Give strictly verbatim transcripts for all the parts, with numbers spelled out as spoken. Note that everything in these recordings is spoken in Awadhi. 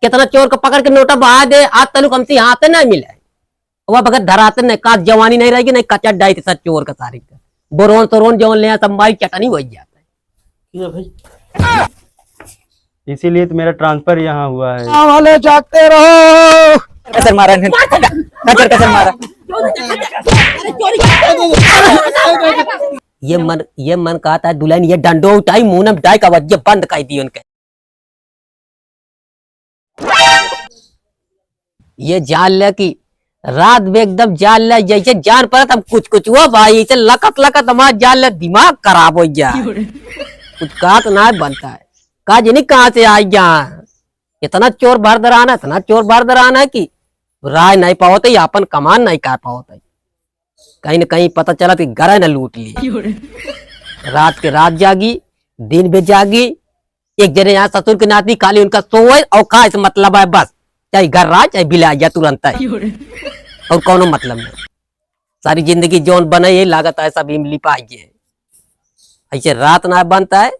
कितना चोर का पकड़ के नोटा बहा दे, आज तलुक हमसे हाथे नहीं मिले। अब अगर धराते नहीं, का जवानी नहीं रहेगी, नहीं कचर डाई के साथ चोर का सारी का। बोरोन तोरोन जौन ले, सब माई चटनी हो जाता है। ये भाई। इसीलिए तो मेरा ट्रांसफर यहाँ हुआ है। गाँव वाले जागते रहो। कसर मारा इन्हें। कसर, कसर मारा। ये मन, ये मन कहता है दुल्हन, ये डंडो उठाई, मुंह में डाई का वजह बंद कर दी उनके। ये जान ले कि रात में एकदम जान ले, जैसे जान पड़त हम कुछ कुछ हुआ भाई, इसे लकत लकत हमार जान ले, दिमाग खराब हो गया। कुछ कहा तो ना बनता है, का जनी कहाँ से आई गया। इतना चोर भर दराना, इतना चोर भर दराना है कि राय नहीं पावत है, अपन कमान नहीं कर पावत है। कहीं न कहीं पता चला कि गरे न लूट ली। रात के रात जागी, दिन भी जागी, एक जने यहाँ ससुर के नाती, खाली उनका सोवे और खाए से मतलब है बस, चाहे घर रहा चाहे बिला गया तुरंत है। और कौनो मतलब नहीं। सारी जिंदगी जौन बने ये लागत है सब इमली पाई है। ऐसे रात ना बनता है,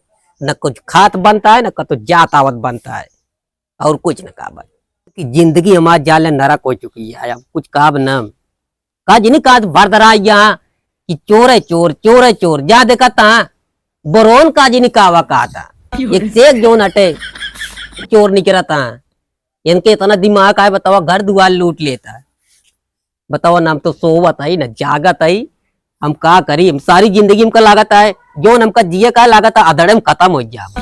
न कुछ खात बनता है, न कतो जात आवत बनता है, और कुछ न का बने। कि जिंदगी हमार जाले नरक हो चुकी है, अब कुछ कहब न। का जिनी का भर दरा यहाँ कि चोर है चोर, चोर है चोर, जा देखा ता बोरोन का जिनी कावा का था। एक से एक जौन हटे चोर निकरा था। इनके इतना दिमाग आए बतावा, घर दुआर लूट लेता है। बतावा ना, हम तो सोवत है ना जागत है, हम का करी, हम सारी जिंदगी हमका लागत है, जौन हमका जिए का लागत है, अधड़े में खत्म हो जाए।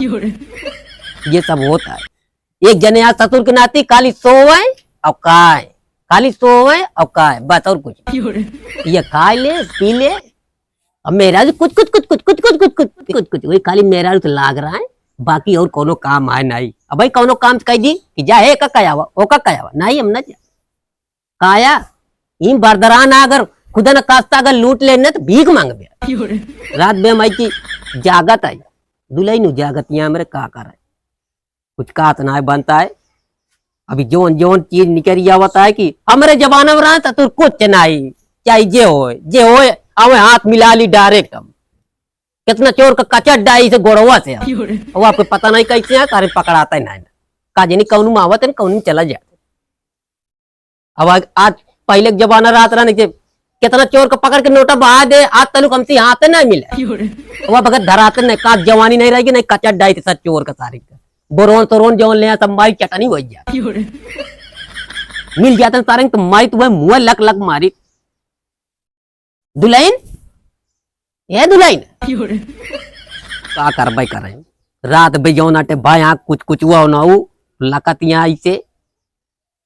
ये सब होता है। एक जने आज ससुर के नाती खाली सोवे और खाए, खाली सोवे और खाए, बस और कुछ नहीं। ये खाए ले, पी ले, अब मेहरारू कुछ, कुछ, कुछ, कुछ, वही खाली मेहरारू से लाग रहा है, बाकी और कोनो काम आए नहीं। अब भाई कोनो काम से कह दी कि जा, हे का कयावा, ओ का कयावा, नहीं हम ना जा। काया, ई बरदरान अगर खुदा न कास्ता अगर लूट लेने तो भीख मांगबे। रात बे माई की जागत आई, दुलई नु जागत यहाँ मेरे का करे। कुछ कहत नाय बनता है। अभी जौन जौन चीज निकल आवत है कि हमरे जमाना में रहा तो तू कुछ नहीं, चाहे जे होए, जे होए, आवे हाथ मिला ली डायरेक्ट हम। कितना चोर का कचर डाई से गोड़वा से हम। और आपको पता नहीं कैसे है, सारे पकड़ाता ही नहीं। का जानी कौन में आवत है, कौन में चला जाए। अब आज, आज पहले के जमाना रहत रहा नहीं कि कितना चोर का पकड़ के नोटा बहा दे, आज तलुक हमसे हाथ नहीं मिले। अब अगर धराते नहीं, का जवानी नहीं रहेगी, नहीं कचर डाई के साथ चोर का सारे का। बोरोन तोरोन जौन ले, सब माई चटनी हो जाए। मिल जाते सारे तो माई तुम्हें मुँह लक लक मारी। दुलहिन, ए दुलहिन, का करबे करे? रात बे जौन अटे भाई, आँख कुछ कुछ हुआ ना हो, लकत यहाँ ऐसे।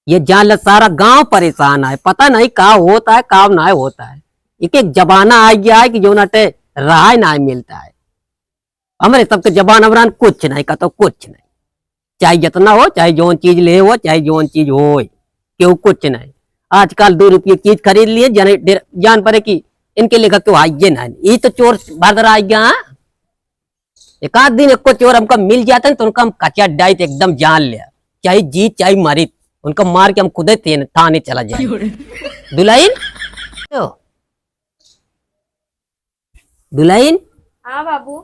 ये जान ले सारा गांव परेशान है, पता नहीं का होता है, का ना होता है। एक एक जमाना आ गया है कि जौन अटे रहा ना मिलता है। हमरे सबके जबान अबरान कुछ नहीं, कतो कुछ नहीं। चाहे जितना हो, चाहे जौन चीज ले हो, चाहे जौन चीज होए, केहू कुछ नहीं। आजकल दो रुपये चीज खरीद लिए, जने डेर-, जान पड़े कि इनके लेखा केहू आइए ना। ये तो चोर भर आ गया, हाँ? एक आध दिन एको चोर हमका मिल जाते हैं, तो उनका हम कचा डाइट एकदम जान ले, चाहे जीत चाहे मरित, उनका मार के हम खुदे थे-, थाने चला जाए। दुलहिन, दुलहिन। हाँ बाबू।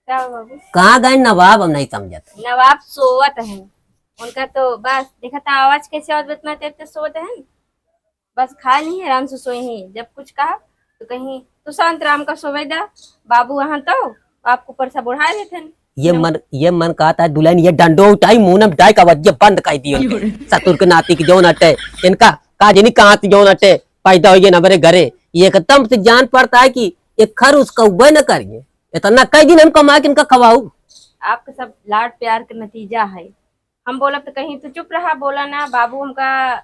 का हो बाबू? कहाँ गए नवाब, हम नहीं समझत। नवाब सोवत हैं। उनका तो बस देखा था आवाज कैसे आवत, इतना देर से सोवत हैं। बस खा ली है, आराम से सोई ही। जब कुछ कहा तो कहीं, "तू शांत राम का सोवे दा, बाबू वहाँ तो आपको परसा बुढ़ा लेते हैं।" ये मन, ये मन कहता है दुलहिन, ये डंडो उठाई, मुंह में डाई का वज्जे बंद कर दियो इनके। ससुर के नाती की जौन अटे, इनका काजनी कहाँ से जौन अटे, पैदा हो गए ना मेरे घरे। ये एकदम से जान पड़ता है कि ये खर उसका उबे न करिए। इतना कई दिन हम कमा के इनका खवाऊ। आपके सब लाड प्यार के नतीजा है। हम बोलब तो कहीं, "तू चुप रहा, बोला ना, बाबू हमका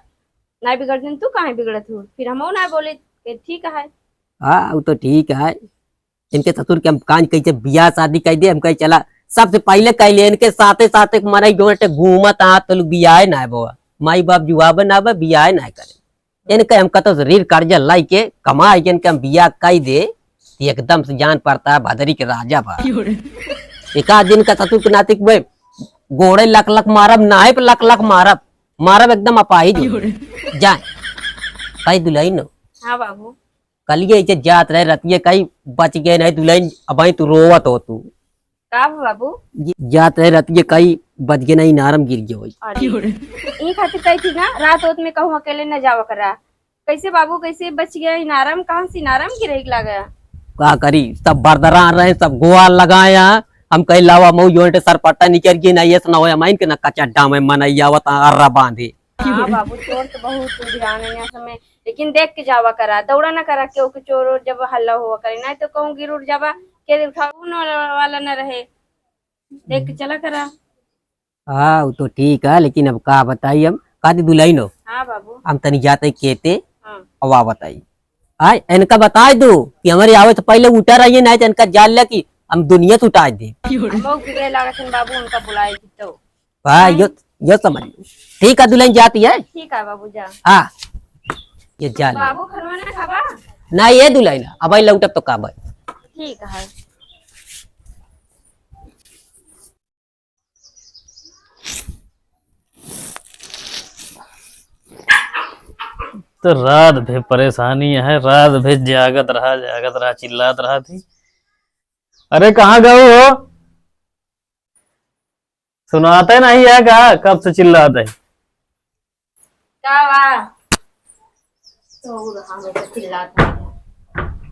ना बिगड़ दिन, तू काहे बिगड़त हो?" फिर हमहू ना बोले, "ए, ठीक है।" हाँ, वो तो ठीक है। इनके ससुर के हम कान कैसे बियाह शादी कर दे, हम कहे चला, सबसे पहले कह ले, इनके साथे साथे एक मनई जो अटे घूमत आ, तो लोग बियाह ना है बाबा, माई बाप जुआबे ना बा, बियाह ना करे। इनके हम कतो से ऋण कर्जा लाई के कमाए के इनके हम बियाह कर दे, तो एकदम से जान पड़ता है भदरी के राजा बा। एक आध दिन का ससुर के नाती के गोड़े लक लक मारब, नाहे पे लक लक मारब, मारब एकदम अपाहिज हो जाए। भाई दुलहिन हो। हाँ बाबू। कलिए ऐसे जात रहे, रतिये कहीं बच गए नहीं दुलहिन, अब तू रोवत हो तू। का हो बाबू? ये जात रहे रात के कई बज गए ना, इनारम गिर गयो होई। अरे, ई खातिर कही थी ना, रात होत में कहूँ अकेले न जावा करा। कैसे बाबू, कैसे बच गया इनारम? कहाँ से इनारम गिरे लागा? का करी, सब बरदरा रहे, सब गोहार लगाया। हम कही लावा मऊ जोइंट सरपट्टा निकल गई ना, ये सुना होया माइन के ना कच्चा डाम है, मन आवत अर्रा बांधे। हाँ बाबू, चोर तो बहुत उधियान है यहाँ समय, लेकिन देख के जावा करा, दौड़ा ना करा केहू के चोर ओर जब हल्ला हुआ करे, नहीं तो कहूँ गिर उड़ जावा, के उठाऊ न वाला न रहे, देख के चला करा। हाँ, वो तो ठीक है, लेकिन अब का बताई हम, का दी दुल्हन हो? हाँ बाबू। हम तनी जाते केते, हाँ। अब आ बताई। आय, इनका बताई दो कि हमारे आवे से पहले उठा रहिए, नहीं तो इनका जान लिया कि हम दुनिया से उठा दे। हम लोग के गए लागत है बाबू, उनका बुलाए की तो। हाँ, यो, यो समझ लो। ठीक है, दुल्हन जाती है। ठीक है बाबू, जा। हाँ, ये जा लो। बाबू खरवा ना खाबा? ना, ये दुल्हन, अब आई लौटब तो का भाई। ठीक है। तो रात भे परेशानी है, रात भे जागत रहा, जागत रहा, चिल्लात रहा थी। अरे कहाँ गए हो? सुनाते नहीं है का? कब से चिल्लाते हैं? का बा? तो उ रहा में तो चिल्लात है।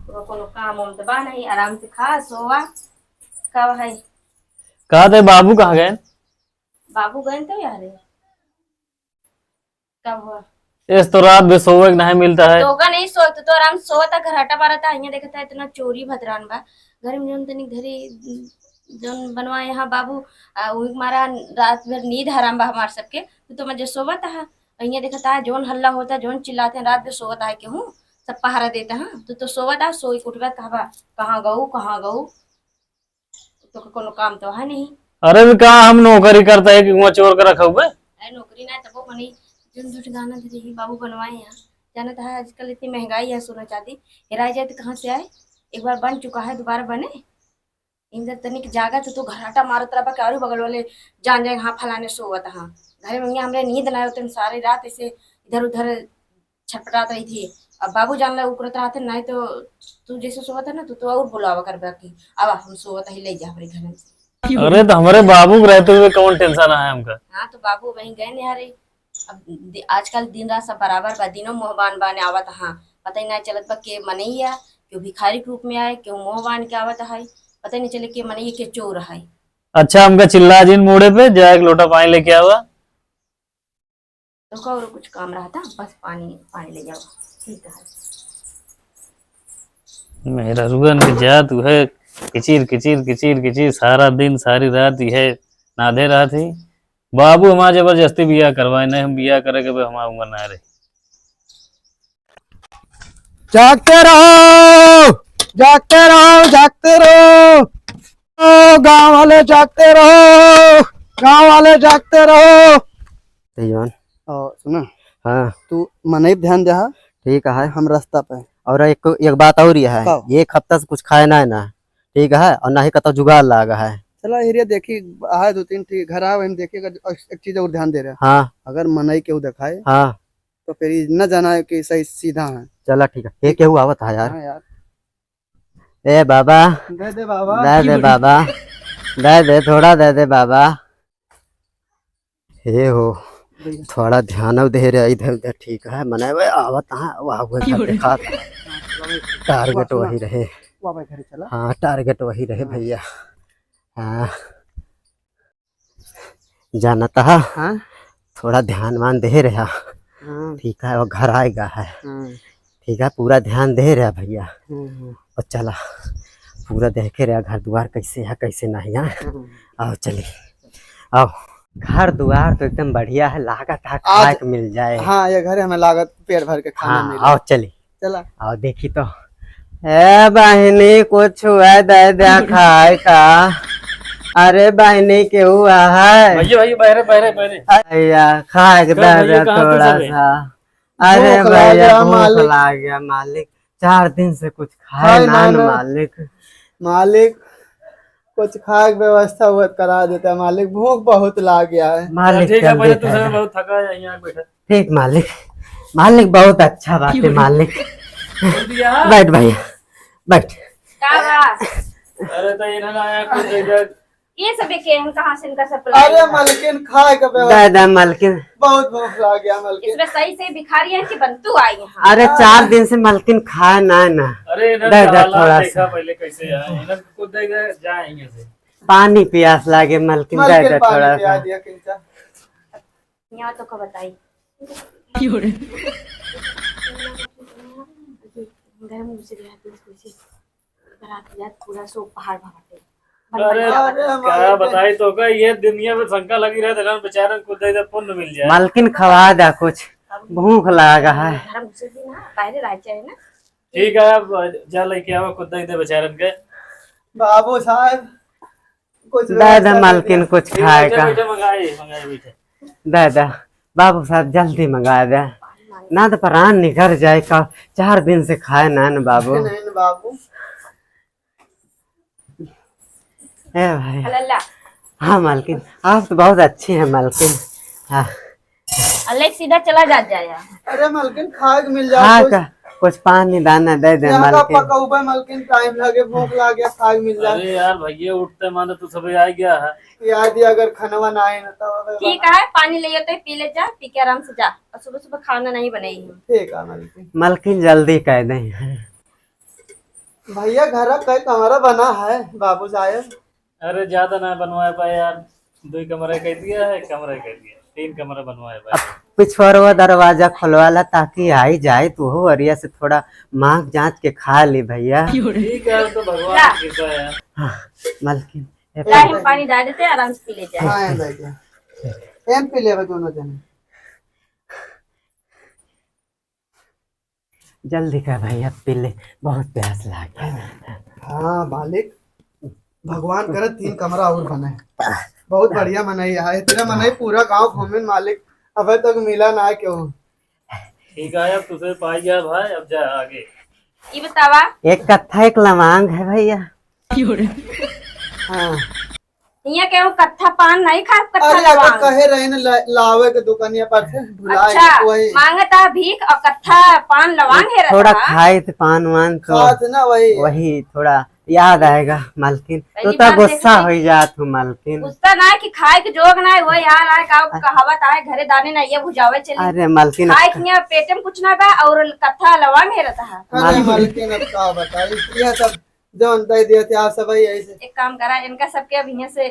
तो कोनो काम वाम तो बा नहीं, आराम से खा, सोवा। का बा है? कहा थे बाबू कहाँ गए? बाबू गए तो यार। का हुआ? इस तो रात भी सोवे के नहीं मिलता है। तो का नहीं सोए, तू तो आराम सोवत है, घराटा मारत है, यहाँ देखत है इतना चोरी भतरान बा। घर में जौन तनी घरे जौन बनवा यहाँ बाबू, आ, उही मारा रात भर नींद हराम बा हमार सबके। तू तो मजे सोवत है, यहाँ देखत है जौन हल्ला होता है, जौन चिल्लाते हैं, रात भर सोवत है केहू, सब पहरा देता है। तू तो सोवत है, सोई के उठबा कहबा, "कहाँ गऊ, कहाँ गऊ?" तो का कोनो काम तो है नहीं। अरे भी का हम नौकरी करता है कि वहाँ चोर के रखा हुआ है? अरे नौकरी ना तबो मनी, जौन झूठ गाना धरे ही बाबू बनवाए यहाँ। जानत है आजकल इतनी महंगाई है सोना चांदी, हेराई जाए तो कहाँ से आए? एक बार बन चुका है, दोबारा बने? इन जब तनिक जागा तो, तो घराटा मारत रहा कि अरे बगल वाले जान जाए, हाँ फलाने सोवत हाँ। घरे में हमरे नींद ना होते, सारी रात ऐसे इधर उधर छटपटात रही थी। अब बाबू जान ला उकरत रहते, नहीं तो तू जैसे सोवत है ना, तू तो और बुलावा करबा कि अब हम सोवत ही ले जा हमरे घर से। अरे तो हमारे बाबू के रहते हुए कौन टेंशन है हमका? हाँ तो बाबू वहीं गए निहारे। अब दि-, आजकल दिन रात सब बराबर बा, दिनों मोहबान बाने आवत हाँ, पता ही नहीं चलत बा के मनैया, केहू भिखारी के रूप में आए, केहू मोहबान के आवत है, पता ही नहीं चले के मनैया के चोर है। अच्छा हमका चिल्ला जिन मूड़े पे, जा एक लोटा पानी लेके आवा। तो का और कुछ काम रहता, बस पानी, पानी ले जाओ। ठीक है। मेहररुअन के जात उहे किचिर, किचिर, किचिर, किचिर, सारा दिन, सारी रात इहे नाधे रहत ही। बाबू हमार जबरदस्ती बियाह करवाए, नहीं हम बियाह करे के बे हमार उम्र ना रही। जागते रहो, जागते रहो, जागते रहो। ओ, गांव वाले जागते रहो, गांव वाले जागते रहो। तेजवान। ओ, सुना। हाँ। तू मनई पे ध्यान दे, हाँ? ठीक है। हम रास्ता पे। और एक, एक बात और ही है, का? एक हफ्ता से कुछ खाए ना है ना, ठीक है, और ना ही कतौ जुगाड़ लागा है। चला, एरिया देखी, आए दो तीन ठीक घर आए, वहीं देखी, अगर एक चीज और ध्यान दे रहे। हाँ। अगर मनई केहू देखाए, हाँ। तो फिर ई न जाना है कि सही सीधा है। चला ठीक है, ये केहू आवत है यार। हाँ यार। ए बाबा, दे दे बाबा। दे दे बाबा, दे दे, थोड़ा दे दे बाबा। हे हो, भैया। थोड़ा ध्यान दे रे इधर उधर, ठीक है, मने वे आवत हाँ, वाह, वो घर दिखात। टारगेट वही रहे। वाह भाई, घर चला। हाँ, टारगेट वही रहे हाँ। भैया। हाँ। जानता है? हाँ? थोड़ा ध्यान वान दे रहा। हाँ। ठीक है, वो घर आएगा है। हाँ। ठीक है, पूरा ध्यान दे रहा भैया। हाँ, हाँ। और चला, पूरा देखे रहा घर द्वार कैसे है, कैसे नहीं है। हाँ। आओ चली, आओ। घर द्वार तो एकदम बढ़िया है, लागत है आज खाए के मिल जाए। हाँ, ये घर हमें लागत पेट भर के खाना हाँ, मिले। आओ चली। चला। आओ देखी तो। ए बहिनी, कुछ हुआ दे दे खाए का। अरे बहिनी, केहू है? भैया, भैया, बहरे, बहरे, बहरे। भैया, खाए के चल दे भैया, दे कहाँ तू थोड़ा सबे? सा। अरे भूख भैया, लाग गया, भूख मालिक। लाग गया मालिक। चार दिन से कुछ खाए खाए ना ना, ना ना। मालिक। मालिक, कुछ खाए के व्यवस्था हुआ करा देता मालिक, भूख बहुत लाग गया है। मालिक, ठीक है, चल पहले देता तू सबे है। बहुत थका है, यहाँ बैठा। ठीक मालिक, मालिक बहुत अच्छा बात है मालिक। बैठ भैया, बैठ। का बा? अरे तो इन्होंने आया कुछ इधर ये सब के हम कहाँ से इनका supply अरे है? मलकिन, खाए का व्यवस्था। दे दे मलकिन। बहुत भूख लाग गया मलकिन। इसमें सही से भिखारी है कि बंतू आई यहाँ? अरे, चार दिन से मलकिन खाए ना ना। अरे, इन्हें दे दे हालात थोड़ा देखा सा। पहले कैसे है, इन्हें कुछ दे दे, जाए यहाँ से। पानी पियास लागे मलकिन, दे मलकिन, दे पानी थोड़ा पिया सा। दिया किंचा। यहाँ तो को बताई। क्यों रे? गरम से गया, दूध से। रात रात पूरा सो पहाड़ भागते। अरे, अरे, हम का आए थे। बताई तो का, ये दुनिया में शंका लगी रहे, तो बेचारे को दे दे, पुण्य मिल जाए। मालकिन खवा दा कुछ, भूख लागा है। घर में घुसे भी ना, बाहर रह जाए ना। ठीक है, अब जा लेके आओ, खुद दे दे बेचारन के। बाबू साहब, कुछ दे दे व्यवस्था मालकिन, कीजिए। कुछ ठीक है, खाए बैठे, का। बैठे, मंगाई, मंगाई, बैठे। दे दे, बाबू साहब, जल्दी मंगा दे, ना तो प्राण निकल जाए का। चार दिन से खाए ना न बाबू। नहीं न बाबू। ए भाई। अल्लाह। हाँ मालकिन, आप तो बहुत अच्छी हैं मालकिन। हाँ। अल्लाह, सीधा चला जा, जाया। अरे मालकिन, खाए के मिल जाए हाँ कुछ। का, कुछ पानी दाना दे दे यहाँ का मालकिन। पकौबे मालकिन, टाइम लगे, भूख लागे, खाए के मिल जाए। अरे यार भैया, उठते माने तो सबे आ गया है। याद ही अगर खनवा ना आए ना तो अबे ठीक बना। है, पानी ले तो पी ले जा, पी के आराम से जा, और सुबह सुबह खाना नहीं बनाई है। ठीक है मालकिन। मालकिन जल्दी कह दे। भैया, घर का कमरा बना है बाबू साहब? अरे ज्यादा ना बनवाए पाए यार, दो ही कमरा कह दिया है, कमरा कह दिया, तीन कमरा बनवाए पाए। अब पिछुआरवा दरवाजा खोलवाला ताकि आई जाए तो हो अरिया से थोड़ा मांग जांच के खा ली भैया। ठीक है, तो भगवान की कृपा है। हाँ, मालकिन, ये ला, पानी। हम पानी डाल देते हैं, आराम से पी ले जाए। हाँ, ये ले जा। एम पी लेबे दोनों जने। जल्दी कर भैया, पी ले, बहुत प्यास लागे। हाँ मालिक, भगवान करे तीन कमरा और बने। बहुत बढ़िया मनई है, इतने मनई पूरा गांव घूमे मालिक, अबे तक मिला ना क्यों। ठीक है, अब तुझे पाई गया भाई, अब जा आगे। ये बतावा। एक कत्था एक लवांग है भैया। हाँ। हियाँ केहू कत्था पान नहीं खाब, कत्था अरे, अगर लवांग। कहे रहे न ला-, लावे के दुकानिया पर से, भुला अच्छा, गए, वही। मांगत आ भीख और कत्था पान लवांग हेरत थोड़ा आ। खाए थे पान वान तो खात ना वही। वही थोड़ा याद आएगा, मालकिन। पहली तो बार गुस्सा देखी। हो जात हूँ, मालकिन। गुस्सा ना है कि खाए के जोग ना है, वही हाल है, का अ- कहावत आए, "घरे दाने ना ये भुजावे चली।" अरे, मालकिन, खाए अब के हियाँ पेटे में कुछ ना बा और कत्था लवांग हेरत आ। अरे, मालकिन। मालकिन, अब का बताई, यह सब जौन दे दिया थे, आप सब यही ऐसे। एक काम करा, इनका सबके अब हियाँ से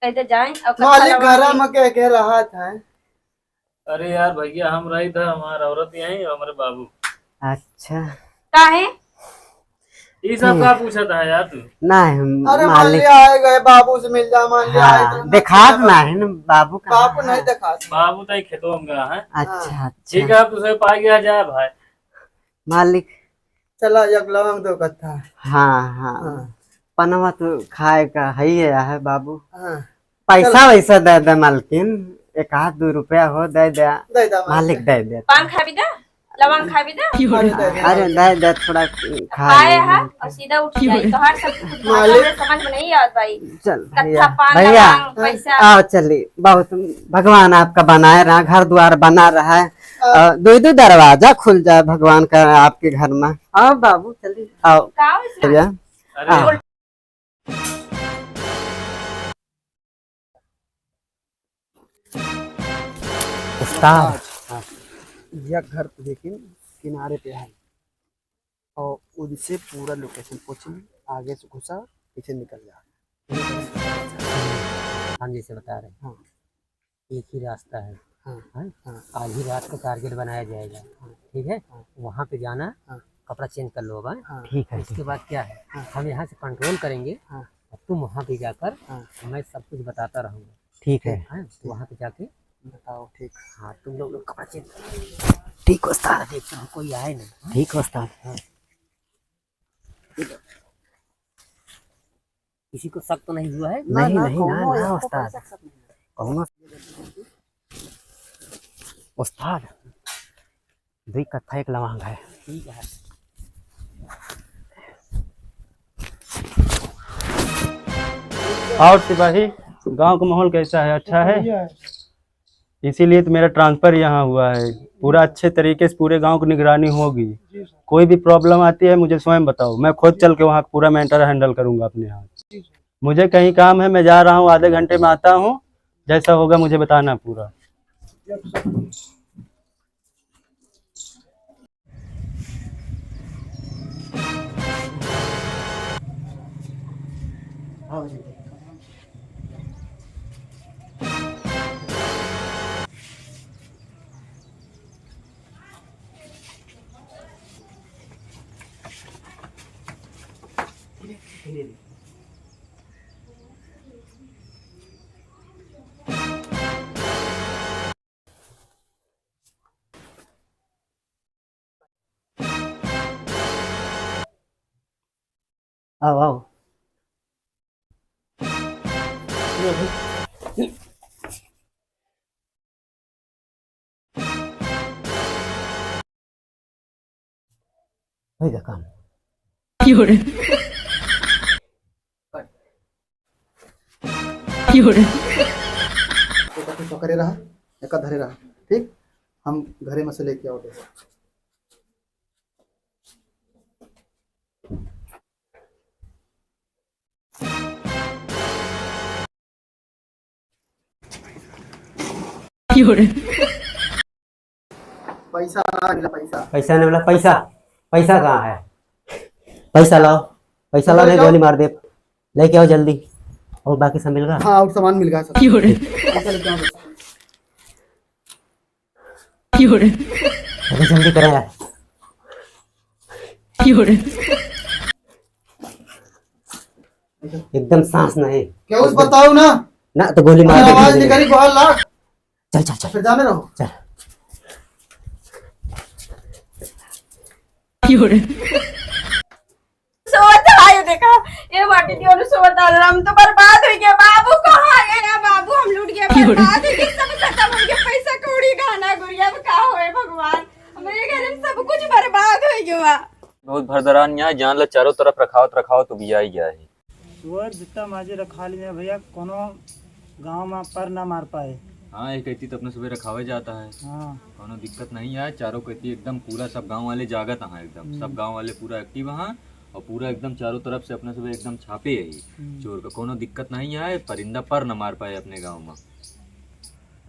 कह दे जाए और कत्था मालिक लगा घरा के में के, के रहा था। अरे यार भैया, हम रही था, हमार औरत यहीं और हमारे बाबू। अच्छा। काहे? ये सब हम्म। का पूछा था यार तू? नहीं, अरे मान मालिक। लिया आए गए, बाबू से मिल जा, मान लिया आए हाँ, तो ना देखात पूछा। नहीं ना, बाबू कहाँ बाबू है? नहीं देखात। बाबू तो खेतों में गया है। अच्छा, हाँ। अच्छा। ठीक है, अब तुझे पा गया जा भाई। मालिक, चला, एक लवंग दो कत्था। हाँ, हाँ। हाँ। पनवा तो खाए का है ही है, है बाबू। हाँ। पैसा चल। वैसा दे दे मालकिन, एक आध दो रुपया हो दे दे। दे दे मालिक। मालिक दे दे। पान खाबी दे, लवंग खाबी दे। अरे दे दे। अरे दे दे, थोड़ा खा खाए ले। है और सीधा उठ जाए। तोहार सब कुछ मालिक। भाषा में समझ में नहीं आवत भाई। चल भैया, कत्था पान भैया, लवंग पैसा। आओ चली, बहुत भगवान आपका बनाए रहा, घर द्वार बना रहा है। हाँ। अ, दो दो दरवाजा खुल जाए भगवान का आपके घर में। आओ बाबू, जल्दी आओ। का हो इसमें? भैया, अरे। आओ। उस्ताद। हाँ। यह घर तो देखिन किनारे पे है और उनसे पूरा location पूछिन, आगे से घुसा, पीछे निकल जा। हम जैसे बता रहे हैं। हाँ। एक ही रास्ता है, हाँ, हैं? हाँ। आधी रात को target बनाया जाएगा, हाँ। ठीक है? हाँ। वहाँ पे जाना, हाँ। कपड़ा change कर लो अब, हैं? हाँ। ठीक है, उसके ठीक है। बाद क्या है, हाँ। हम यहाँ से control करेंगे, हाँ। और तुम वहाँ पे जाकर, हाँ। मैं सब कुछ बताता रहूँगा। ठीक है। हैं? तो ठीक। वहाँ पे जाके बताओ, ठीक। हाँ, तुम लोग, लोग कपड़ा change कर लो। ठीक उस्ताद। देखता हूँ, कोई आए नहीं, हैं? ठीक उस्ताद। हाँ। किसी को शक तो नहीं हुआ है? ना, नहीं, ना, नहीं, ना, कौनो ना, एक को उस्ताद। कोई शक नहीं है। कौनो उस्ताद, दुई कत्था एक लवांग है। ठीक है। और सिपाही, गांव का माहौल कैसा है? अच्छा है? बढ़िया है। इसीलिए तो मेरा transfer यहाँ हुआ है। पूरा अच्छे तरीके से पूरे गांव की निगरानी होगी। जी सर। कोई भी problem आती है, मुझे स्वयं बताओ, मैं खुद जी। चल के वहाँ पूरा matter handle करूँगा अपने हाथ। जी सर। मुझे कहीं काम है, मैं जा रहा हूँ, आधे घंटे में आता हूँ, जैसा होगा मुझे बताना पूरा। आओ, आओ। होइ गया काम। क्यों रे? क्यों रे? एक हाथ पकड़े रहा, एक हाथ धरे रहा, ठीक? हम घरे में से लेके आओ दे। पैसा ना मिला, पैसा। पैसा नहीं मिला, पैसा, पैसा कहाँ है? पैसा लाओ, पैसा लाओ, नहीं गोली मार दे। लेके आओ जल्दी। और बाकी सब मिल गया? हाँ, और सामान मिल गया सब। पैसा लेके आओ बस। अरे जल्दी करो यार। एकदम सांस नहीं। क्या उस बताओ ना? ना तो गोली मार दे। आवाज निकली, बाहर ला। चल, चल, चल। फिर जाने रहो। चल। सोवत है, देखा, ये बाटी दियो, सोवत है, हम तो बर्बाद हो गए। बाबू कहाँ गया? बाबू, हम लूट गए, बर्बाद हो गए, सब खत्म हो गया, पैसा कौड़ी, गहना गुरिया, अब का होए भगवान, हमरे घर में सब कुछ बर्बाद हो गया। बहुत भरदरान यहाँ जान ला चारों तरफ रखावत रखावत उबियाई गया है। सुअर जितना माजे रखा लीजिए भैया, कोनो गाँव में पर ना मार पाए। हाँ, एक कहती तो अपने सुबह रखावे जाता है। हाँ। कोनो दिक्कत नहीं है, चारों कहती एकदम पूरा सब गाँव वाले जागत हैं एकदम, सब हम्म। गाँव वाले पूरा active हैं और पूरा एकदम चारों तरफ से अपने सुबह एकदम छापे है हम्म। चोर का। कोनो दिक्कत नहीं है, परिंदा पर न मार पाए अपने गाँव में।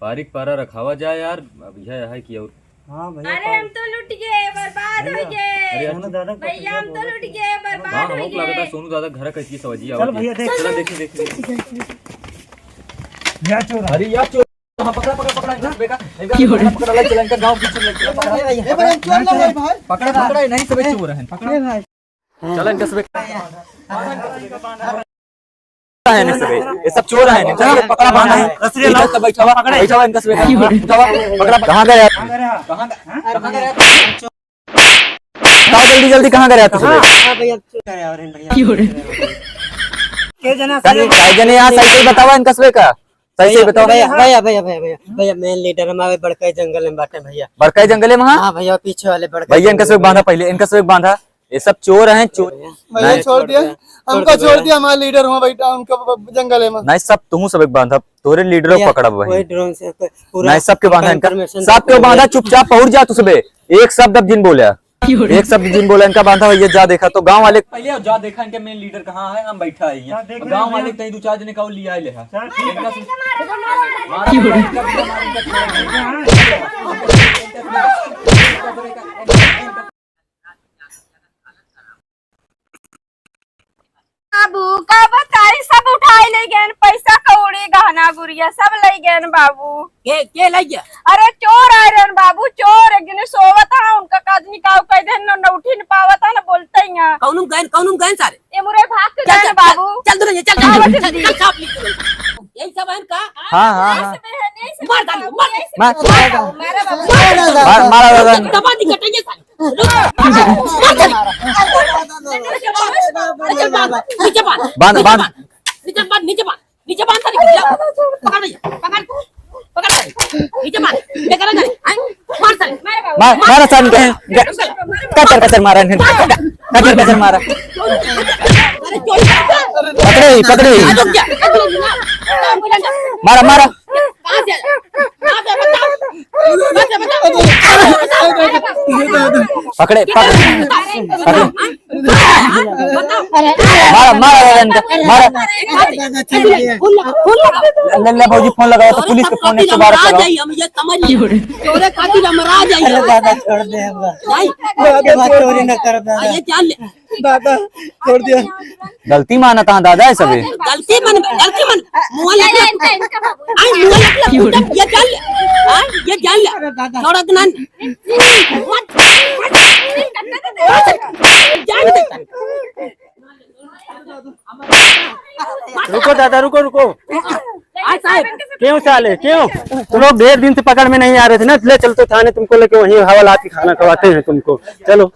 पारिक पारा रखावा जाए यार, अब यह है कि और हाँ भैया, अरे हम तो लूट गए, बर्बाद हो गए। अरे यार, सोनू दादा, भैया हम तो लूट गए, बर्बाद हो गए। सोनू दादा घर का की सवाजी चल भैया, देख। चला देखी, देखी, देखी। या चोर। अरे या चोर। हाँ, पकड़ा, पकड़ा, पकड़ा, इनका सबे का, इनका सबे का पकड़ा, ले चला, इनका गाँव पीछे ले चला, पकड़ा। ए भाई, चोर ना भाई, भाई। पकड़ा, पकड़ा, नहीं सबे चोर हैं, पकड़ा। ए भाई। चला, इनका सबे का। है नहीं सबे, ये सब चोर हैं, इनका सबे पकड़ा, बांधा है। रस्सी ये लाओ। सब बैठा हुआ, बैठा हुआ, इनका सबे का। उठावा, पकड़ा, कहाँ गए आप? कहाँ गए? कहाँ गए? बताओ जल्दी, जल्दी, कहाँ गए आप सबे? हाँ भैया, चोर है और हैं भैया। के जना सारे? कई जने यहाँ सही, सही बतावा, इनका सबे का। सही से बताओ। भैया, भैया, भैया, भैया, भैया, भैया, main leader हमारे बड़का जंगल में बाटे भैया। बड़का जंगल में, हाँ? हाँ भैया, पीछे वाले बड़का भैया, इनका जंगल सबे में। बांधा पहले, इनका सबे बांधा। ये सब चोर हैं, चोर। भैया, नहीं। छोड़ दिया, हमको छोड़ दिया, हमारा leader हुआ बैठा, उनका ब-, जंगल में। नहीं, सब तुहूँ सबे बांधा, तोरे leader भैया, पकड़ा वही। कोई drone से कोई पूरा नहीं, सबके बांधा इनका, confirmation सबके बांधा, चुपचाप पहुँच जा तू सबे, एक शब्द अब जिन बोला। एक शब्द जिन बोला इनका बांधा भैया, जा देखा तो गाँव वाले पहले जा देखा इनके main leader कहाँ है, हम बैठा है यहाँ। जा देख और गाँव रहे वाले हैं। कहीं दो चार जने का और लिया ले है। चल, ठीक है। इनका से मार, मार, मार, मार, मार, मार, मार, मार, मार, बाबू का बताई, सब उठाई ले गएन, पैसा कौड़ी, गहना गुरिया सब ले गएन बाबू। के, के ले गया? अरे चोर आए रहन बाबू, चोर एक जने सोवत हा, उनका का आदमी का कह देन, न, न उठी न पावत हा, न बोलते ही हा। कौनुम गएन, कौनुम गएन सारे? ये मुरे भाग के चल, गएन चल, बाबू। चल, चल, दुल्हन, चल, चल, आवत चल, चल, जल्दी। चल, साफ लिख दे। यही सब है इनका? हाँ, हाँ, यही हाँ। सब है, यही सब मार है डाल, बाबू, मार। यही सब मार। है। मारा बाबू। मार, मारा बाबू। दबा दी कटेंगे सारे। नीचे बांध, नीचे बांध। बांध, बांध। नीचे बांध, नीचे बांध, नीचे बांध, सारे नीचे बांध। पकड़ भैया, पकड़, पकड़ सारे। नीचे बांध, ये करा सारे, हैं? मार सारे। मार, मार सारे, कहीं, कचर, कचर मारा, कचर, कचर मारा। अरे, चोरी कर। पकड़े, पकड़े। आ, रुक जा। मारा, मारा। कहाँ से? कहाँ से? बताओ। कहाँ से? बताओ। पकड़े, पकड़े। पकड़े। मारा, मारा दादा इनका, मारा। दादा, छोड़ दे। ले, ले भौजी, फोन लगाओ तो पुलिस के फोन एक सौ बारह लगाओ। हम ये समझ लिए। तोरे खातिर हम राज आई। अरे दादा, छोड़ दे हमका। नहीं। दादा, चोरी न कर दादा। ये जान ले। दादा, छोड़ दिया। गलती मानत हाँ दादा है सभी। गलती मन, गलती मन। मुआ लग ले। इनका, इनका बाबू। आई मुआ लग ले। ये जान ले। हाँ, ये जान ले। अरे दादा। छोड़त ना। जान दे। रुको दादा, रुको, रुको। हाँ साहब। क्यों साले, क्यों? तुम लोग ढेर दिन से पकड़ में नहीं आ रहे थे ना, ले चलते थाने, तुमको लेके वहीं हवालात की खाना खवाते हैं तुमको। चलो।